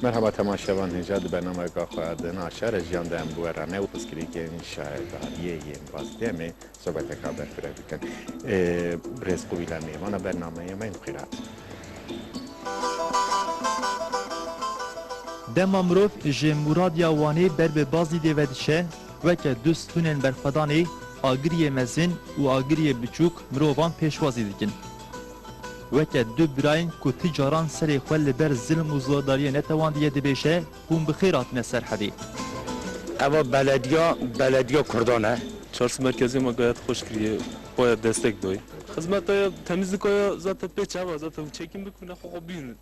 Merhaba temaşevan, hêja di bernameyeka xwe ya di Naşara Jiyan de em bi we re ne û pirsgirêkên şaredariyê yên Bazdemê sohbeteka berfireh bikin. Ê, birêz Qubîla mêvana bernameyê me yên xêrat. Dema mirov ji Mûradiya Wanê ber bi Bazîdê ve diçe, weke du stûnên berxwedanê, agiriyê mezin û agiriyê biçûk mirovan pêşwazî dikin. Weke du birayên ku ti caran serê xwe li ber zilm û zordariyê netewandiye dibêje, hûn bi xêr hatine Serhedê. Eva belediya, belediya Kurdan e. Çarşî merkezê me gayet xweş kiriye, xwe destek doy. Xizmeta ya, temizlika ya zaten pê çava, zaten çekim bikune xwe xwe bînin.